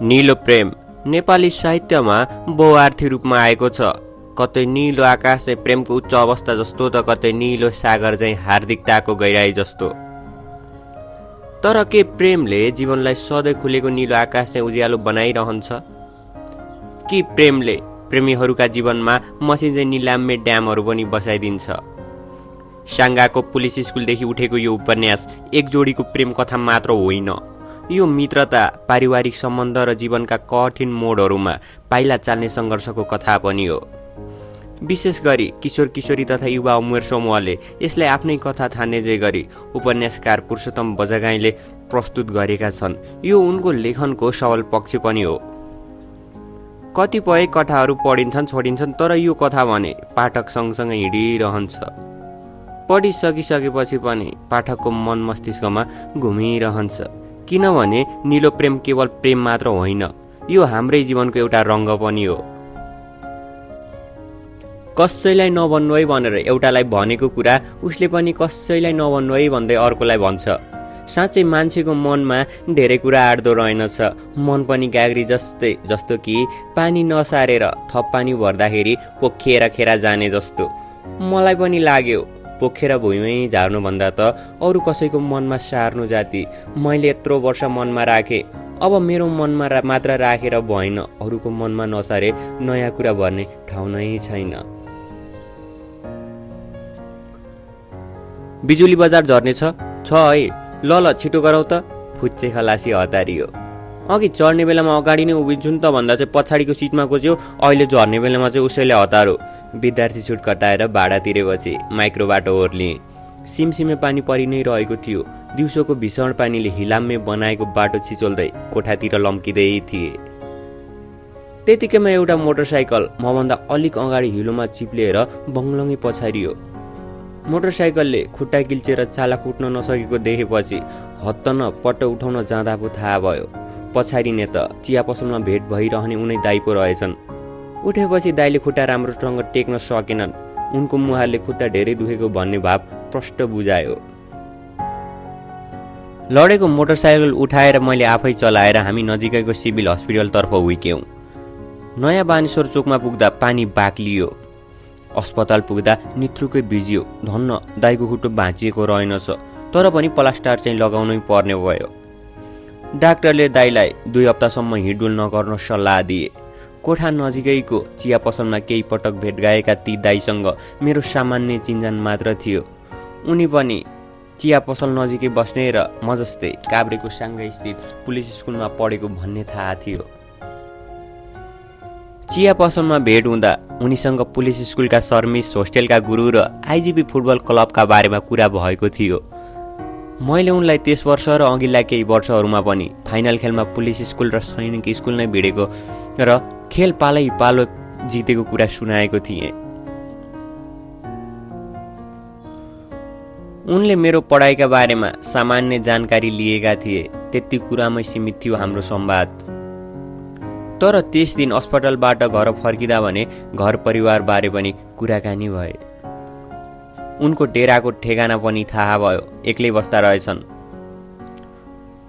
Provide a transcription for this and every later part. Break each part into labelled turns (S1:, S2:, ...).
S1: नीलो प्रेम नेपाली साहित्यमा बहुआर्थी रूपमा आएको छ। कतै नीलो आकाश चाहिँ प्रेमको उच्च अवस्था जस्तो त कतै नीलो सागर चाहिँ हार्दिकताको गहिराई जस्तो। तर के प्रेमले जीवनलाई सधैँ खुलेको नीलो आकाश चाहिँ उज्यालो बनाइरहन्छ? कि प्रेमले प्रेमीहरूका जीवनमा मसिन चाहिँ निलाम्य ड्यामहरू पनि बसाइदिन्छ? साङ्गाको पुलिस स्कुलदेखि उठेको यो उपन्यास एक जोडीको प्रेम कथा मात्र होइन, यो मित्रता, पारिवारिक सम्बन्ध र जीवनका कठिन मोडहरूमा पाइला चाल्ने सङ्घर्षको कथा पनि हो। विशेष गरी किशोर किशोरी तथा युवा उमेर समूहले यसलाई आफ्नै कथा ठान्ने गरी उपन्यासकार पुरुषोत्तम बजगाईले प्रस्तुत गरेका छन्। यो उनको लेखनको सबल पक्ष पनि हो। कतिपय कथाहरू पढिन्छन् छोडिन्छन्, तर यो कथा भने पाठक सँगसँगै हिँडिरहन्छ। पढिसकिसकेपछि पनि पाठकको मन मस्तिष्कमा घुमिरहन्छ, किनभने नीलो प्रेम केवल प्रेम मात्र होइन, यो हाम्रै जीवनको एउटा रङ्ग पनि हो। कसैलाई नभन्नु है भनेर एउटालाई भनेको कुरा उसले पनि कसैलाई नभन्नु है भन्दै अर्कोलाई भन्छ। साँच्चै मान्छेको मनमा धेरै कुरा आड्दो रहेनछ। मन पनि गाग्री जस्तै, जस्तो कि पानी नसारेर थप पानी भर्दाखेरि पोखिएर खेर जाने जस्तो। मलाई पनि लाग्यो पोखेर भुइँमै झार्नुभन्दा त अरू कसैको मनमा सार्नु जाति मैले यत्रो वर्ष मनमा राखेँ। अब मेरो मनमा मात्र राखेर भएन, अरूको मनमा नसारे नयाँ कुरा भन्ने ठाउँ नै छैन। बिजुली बजार झर्ने छ है, ल छिटो गरौ त, फुच्चे खलासी हतारियो। अघि चढ्ने बेलामा अगाडि नै उभिन्छु नि त भन्दा चाहिँ पछाडिको सिटमा खोज्यो, अहिले झर्ने बेलामा चाहिँ उसैले हतारो। विद्यार्थी छुट कटाएर भाडा तिरेपछि माइक्रो बाटो ओर्लिएँ। सिमसिमे पानी परि नै रहेको थियो। दिउँसोको भीषण पानीले हिलाम्मे बनाएको बाटो छिचोल्दै कोठातिर लम्किँदै थिए। त्यतिकैमा एउटा मोटरसाइकल मभन्दा अलिक अगाडि हिलोमा चिप्लिएर बङ्गलङ्गै पछारियो। मोटरसाइकलले खुट्टा किल्चेर चाला कुट्न नसकेको देखेपछि हत्त न पट्ट उठाउन जाँदा पो थाहा भयो पछारिने त चिया पसलमा भेट भइरहने उनै दाइ पो रहेछन्। उठेपछि दाइले खुट्टा राम्रोसँग टेक्न सकेनन्। उनको मुहारले खुट्टा धेरै दुखेको भन्ने भाव प्रष्ट बुझायो। लडेको मोटरसाइकल उठाएर मैले आफै चलाएर हामी नजिकैको सिभिल हस्पिटलतर्फ हुर्क्यौँ। नयाँ बानेश्वर चोकमा पुग्दा पानी बाक्लियो। अस्पताल पुग्दा नित्रुकै भिजियो। धन्न दाइको खुट्टो भाँचिएको रहेनछ, तर पनि प्लास्टर चाहिँ लगाउनै पर्ने भयो। डाक्टरले दाइलाई 2 हप्तासम्म हिँडुल नगर्न सल्लाह दिए। कोठा नजिकैको चिया पसलमा केही पटक भेट गएका ती दाइसँग मेरो सामान्य चिन्जान मात्र थियो। उनी पनि चिया पसल नजिकै बस्ने र म जस्तै काभ्रेको साङ्गा स्थित पुलिस स्कुलमा पढेको भन्ने थाहा थियो। चिया पसलमा भेट हुँदा उनीसँग पुलिस स्कुलका सर्मिस होस्टेलका गुरु र आइजिपी फुटबल क्लबका बारेमा कुरा भएको थियो। मैले उनलाई त्यस वर्ष र अघिल्ला केही वर्षहरूमा पनि फाइनल खेलमा पुलिस स्कुल र सैनिक स्कुल नै भिडेको र खेल पालै पालो जितेको कुरा सुनाएको थिएँ। उनले मेरो पढाइका बारेमा सामान्य जानकारी लिएका थिए। त्यति कुरामै सीमित थियो हाम्रो संवाद। तर त्यस दिन अस्पतालबाट घर फर्किँदा भने घर परिवार बारे पनि कुराकानी भए। उनको डेराको ठेगाना पनि थाहा भयो। एक्लै बस्दा रहेछन्।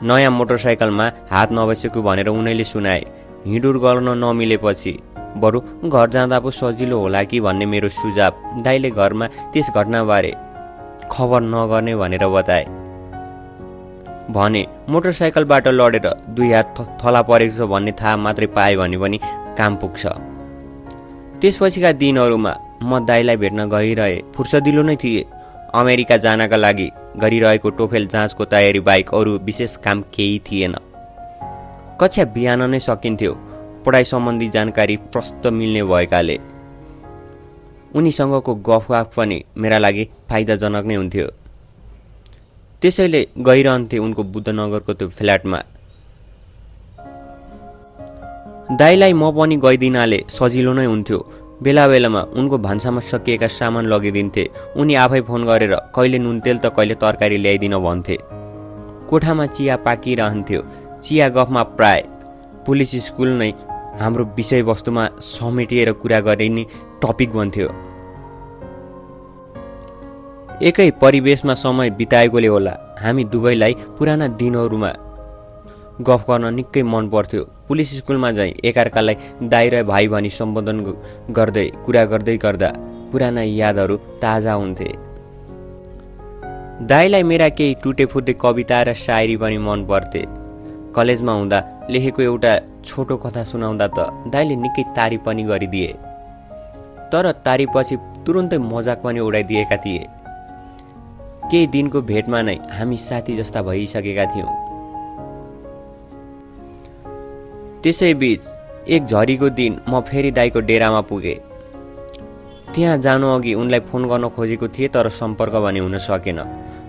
S1: नयाँ मोटरसाइकलमा हात नबसेको भनेर उनैले सुनाए। हिँडुर गर्न नमिलेपछि बरु घर जाँदा पो सजिलो होला कि भन्ने मेरो सुझाव दाइले घरमा त्यस घटनाबारे खबर नगर्ने भनेर बताए। भने मोटरसाइकलबाट लडेर 2 हात थला परेको छ भन्ने थाहा मात्रै पाए भने पनि काम पुग्छ। त्यसपछिका दिनहरूमा म दाइलाई भेट्न गइरहे। फुर्सदिलो नै थिए। अमेरिका जानका लागि गरिरहेको टोफेल जाँचको तयारी बाहेक अरू विशेष काम केही थिएन। कक्षा बिहान नै सकिन्थ्यो। पढाइ सम्बन्धी जानकारी प्रष्ट मिल्ने भएकाले उनीसँगको गफवाफ पनि मेरा लागि फाइदाजनक नै हुन्थ्यो। त्यसैले गइरहन्थे उनको बुद्धनगरको त्यो फ्ल्याटमा। दाइलाई म पनि गइदिनाले सजिलो नै हुन्थ्यो। बेला बेलामा उनको भान्सामा सकिएका सामान लगिदिन्थे। उनी आफै फोन गरेर कहिले नुन तेल त कहिले तरकारी ल्याइदिन भन्थे। कोठामा चिया पाकिरहन्थ्यो। चिया गफमा प्राय पुलिस स्कुल नै हाम्रो विषयवस्तुमा समेटिएर कुरा गरिने टपिक बन्थ्यो। एकै परिवेशमा समय बिताएकोले होला हामी दुवैलाई पुराना दिनहरूमा गफ गर्न निकै मन पर्थ्यो। पुलिस स्कुलमा चाहिँ एकअर्कालाई दाइ र भाइ भनी सम्बोधन गर्दै कुरा गर्दै गर्दा पुराना यादहरू ताजा हुन्थे। दाइलाई मेरा केही टुटेफुटे कविता र शायरी पनि मन पर्थे। कलेजमा हुँदा लेखेको एउटा छोटो कथा सुनाउँदा त दाइले निकै तारिफ पनि गरिदिए, तर तारिफपछि तुरुन्तै मजाक पनि उडाइदिएका थिए। केही दिनको भेटमा नै हामी साथी जस्ता भइसकेका थियौँ। त्यसैबीच एक झरीको दिन म फेरि दाइको डेरामा पुगेँ। त्यहाँ जानु अघि उनलाई फोन गर्न खोजेको थिएँ, तर सम्पर्क भने हुन सकेन।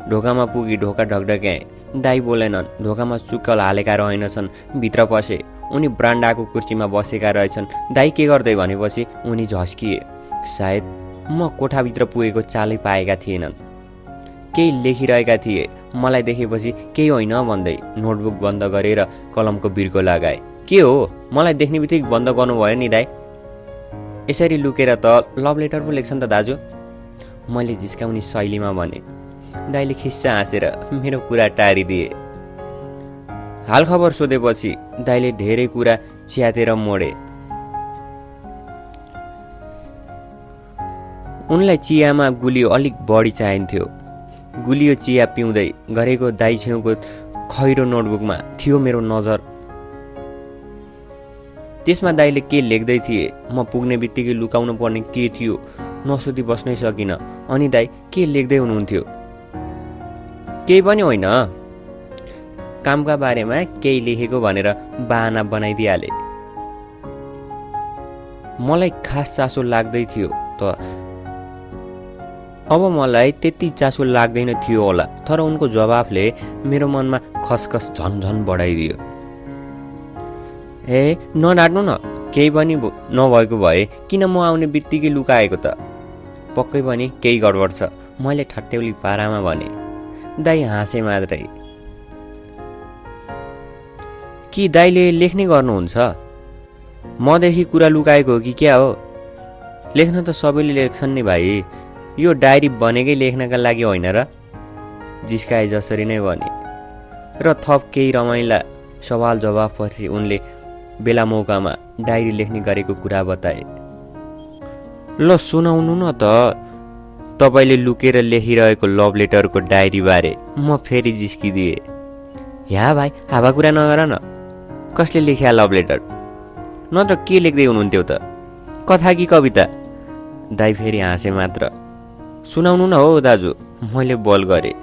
S1: ढोकामा पुगी ढोका ढकढक्याएँ। दाइ बोलेनन्। ढोकामा चुक्कल हालेका रहेनछन्। भित्र पसे। उनी ब्रान्डाको कुर्सीमा बसेका रहेछन्। दाइ के गर्दै भनेपछि उनी झस्किए। सायद म कोठाभित्र पुगेको चालै पाएका थिएनन्। केही लेखिरहेका थिए। मलाई देखेपछि केही होइन भन्दै नोटबुक बन्द गरेर कलमको बिर्को लगाए। के हो, मलाई देख्ने बित्तिकै बन्द गर्नुभयो नि दाइ? यसरी लुकेर त लभ लेटर पो लेख्छन् त दाजु, मैले जिस्काउने शैलीमा भने। दाइले खिस्सा हाँसेर मेरो कुरा टारिदिए। हालखबर सोधेपछि दाइले धेरै कुरा च्यातेर मोडे। उनलाई चियामा गुलियो अलिक बढी चाहिन्थ्यो। गुलियो चिया पिउँदै गरेको दाइ छेउको खैरो नोटबुकमा थियो मेरो नजर। त्यसमा दाइले के लेख्दै थिए, म पुग्ने बित्तिकै लुकाउनु पर्ने के थियो नसोधी बस्नै सकिन। अनि दाइ के लेख्दै हुनुहुन्थ्यो? केही पनि होइन, कामका बारेमा केही लेखेको भनेर बहाना बनाइदिहाले। मलाई खास चासो लाग्दै थियो त अब मलाई त्यति चासो लाग्दैन थियो होला, तर उनको जवाफले मेरो मनमा खसखस झनझन बढाइदियो। ए नडाट्नु न, केही पनि नभएको भए किन म आउने बित्तिकै लुकाएको त? पक्कै पनि केही गडबड छ, मैले ठट्यौली पारामा भने। दाइ हाँसे मात्रै। कि दाइले लेख्ने गर्नुहुन्छ? मदेखि कुरा लुकाएको हो कि क्या हो? लेख्न त सबैले लेख्छन् नि भाइ, यो डायरी बनेकै लेख्नका लागि होइन र? जिस्काए जसरी नै भने र थप केही रमाइला सवाल जवाफपछि उनले बेला मौकामा डायरी लेख्ने गरेको कुरा बताए। ल सुनाउनु न त तपाईँले लुकेर लेखिरहेको लभ लेटरको डायरी बारे। म फेरि जिस्किदिए। या भाइ, हावा कुरा नगर न। कसले लेख्या लभ लेटर? नत्र के लेख्दै हुनुहुन्थ्यो त? कथा कि कविता? दाइ फेरि हाँसे मात्र। सुनाउनु न हो दाजु, मैले बल गरेँ।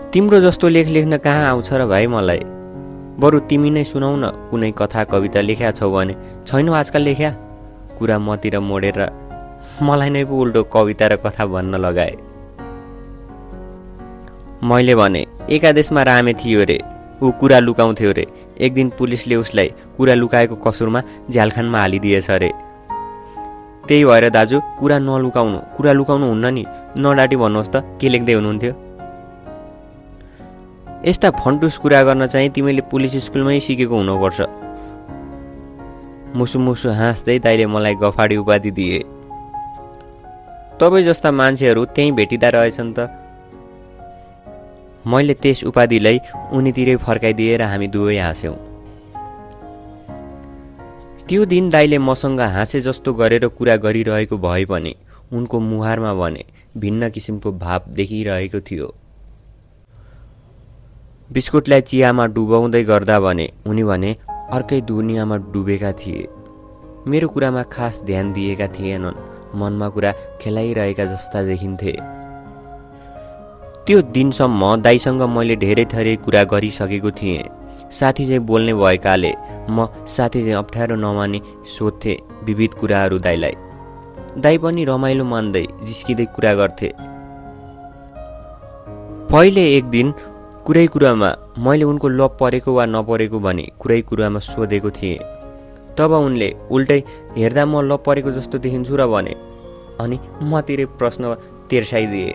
S1: तिम्रो जस्तो लेख लेख्न कहाँ आउँछ र भाइ मलाई? बरु तिमी नै सुनाउ न कुनै कथा कविता लेख्या छौ भने। छैनौ आजकल लेख्या? कुरा मतिर मोडेर मलाई नै पो उल्टो कविता र कथा भन्न लगाए। मैले भने एकादेशमा रामे थियो रे, ऊ कुरा लुकाउँथ्यो रे। एक दिन पुलिसले उसलाई कुरा लुकाएको कसुरमा झ्यालखानमा हालिदिएछ रे। त्यही भएर दाजु कुरा नलुकाउनु, कुरा लुकाउनु हुन्न नि। नडाटी भन्नुहोस् त, के लेख्दै हुनुहुन्थ्यो? यस्ता फन्टुस कुरा गर्न चाहिँ तिमीले पुलिस स्कुलमै सिकेको हुनुपर्छ। मुसु मुसु हाँस्दै दाइले मलाई गफाडी उपाधि दिए। तपाईँ जस्ता मान्छेहरू त्यहीँ भेटिँदा रहेछन् त। मैले त्यस उपाधिलाई उनीतिरै फर्काइदिएर हामी दुवै हाँस्यौँ। त्यो दिन दाइले मसँग हाँसे जस्तो गरेर कुरा गरिरहेको भए पनि उनको मुहारमा भने भिन्न किसिमको भाव देखिरहेको थियो। बिस्कुटलाई चियामा डुबाउँदै गर्दा भने उनी भने अर्कै दुनियाँमा डुबेका थिए। मेरो कुरामा खास ध्यान दिएका थिएनन्। मनमा कुरा खेलाइरहेका जस्ता देखिन्थे। त्यो दिनसम्म दाइसँग मैले धेरै थरी कुरा गरिसकेको थिएँ। साथी चाहिँ बोल्ने भएकाले म साथी चाहिँ अप्ठ्यारो नमानी सोध्थे विविध कुराहरू दाइलाई। दाइ पनि रमाइलो मान्दै जिस्किँदै कुरा गर्थे। पहिले एक दिन कुरै कुरामा मैले उनको लभ परेको वा नपरेको भनी कुरै कुरामा सोधेको थिएँ। तब उनले उल्टै हेर्दा म लभ परेको जस्तो देखिन्छु र भने। अनि मतिरै प्रश्न तेर्साइदिए।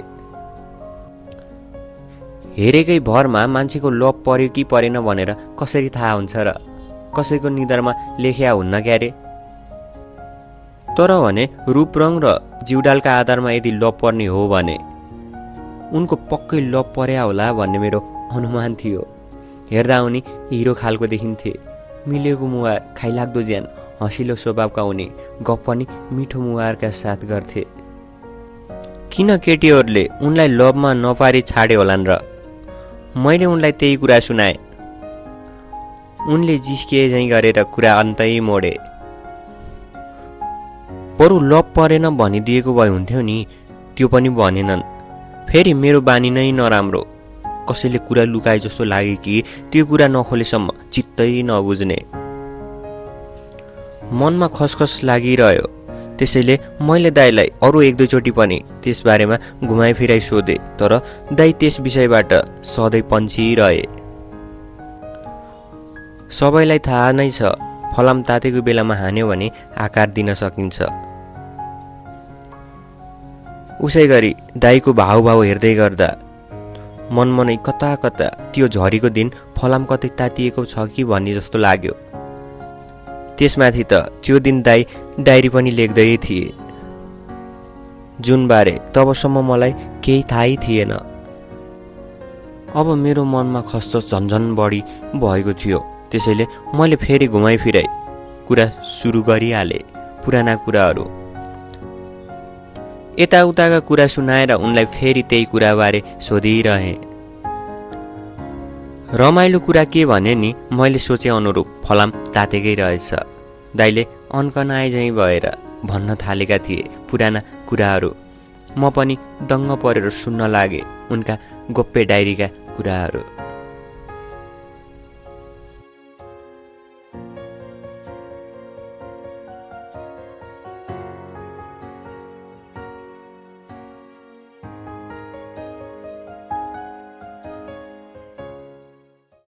S1: हेरेकै भरमा मान्छेको लभ पर्यो कि परेन भनेर कसरी थाहा हुन्छ र? कसैको निधारमा लेख्या हुन्न क्यारे? तर भने रूप रङ र जिउडालका आधारमा यदि लभ पर्ने हो भने उनको पक्कै लभ पर्या होला भन्ने मेरो अनुमान थियो। हेर्दा उनी हिरो खालको देखिन्थे। मिलेको मुहार, खाइलाग्दो ज्यान, हँसिलो स्वभावका हुने, गफ पनि मिठो मुहारका साथ गर्थे। किन केटीहरूले उनलाई लभमा नपारी छाडे होलान् र? मैले उनलाई त्यही कुरा सुनाए। उनले जिस्किए झैँ गरेर कुरा अन्तै मोडे। बरु लभ परेन भनिदिएको भए हुन्थ्यो नि, त्यो पनि भनेनन्। फेरि मेरो बानी नै नराम्रो, कसैले कुरा लुकाए जस्तो लागे कि त्यो कुरा नखोलेसम्म चित्तै नबुझ्ने। मनमा खसखस लागिरह्यो। त्यसैले मैले दाइलाई अरू एक दुईचोटि पनि त्यसबारेमा घुमाइ फिराइ सोधे, तर दाइ त्यस विषयबाट सधैँ पन्छिरहे। सबैलाई थाहा नै छ, फलाम तातेको बेलामा हान्यो भने आकार दिन सकिन्छ। उसै गरी दाइको भावभाव हेर्दै गर्दा मनमनै कता कता त्यो झरीको दिन फलाम कतै तातिएको छ कि भन्ने जस्तो लाग्यो। त्यसमाथि त त्यो दिन दाइ डायरी पनि लेख्दै थिए, जुनबारे तबसम्म मलाई केही थाहै थिएन। अब मेरो मनमा खसखस झन्झन बढी भएको थियो। त्यसैले मैले फेरि घुमाइ फिराइ कुरा सुरु गरिहालेँ, पुराना कुराहरू। यताउताका कुरा सुनाएर उनलाई फेरि त्यही कुराबारे सोधिरहेँ। रमाइलो कुरा के भने नि, मैले सोचे अनुरूप फलाम तातेकै रहेछ। दाइले अन्कनाए झैँ भएर भन्न थालेका थिए पुराना कुराहरू। म पनि दङ्ग परेर सुन्न लागे उनका गोप्य डायरीका कुराहरू।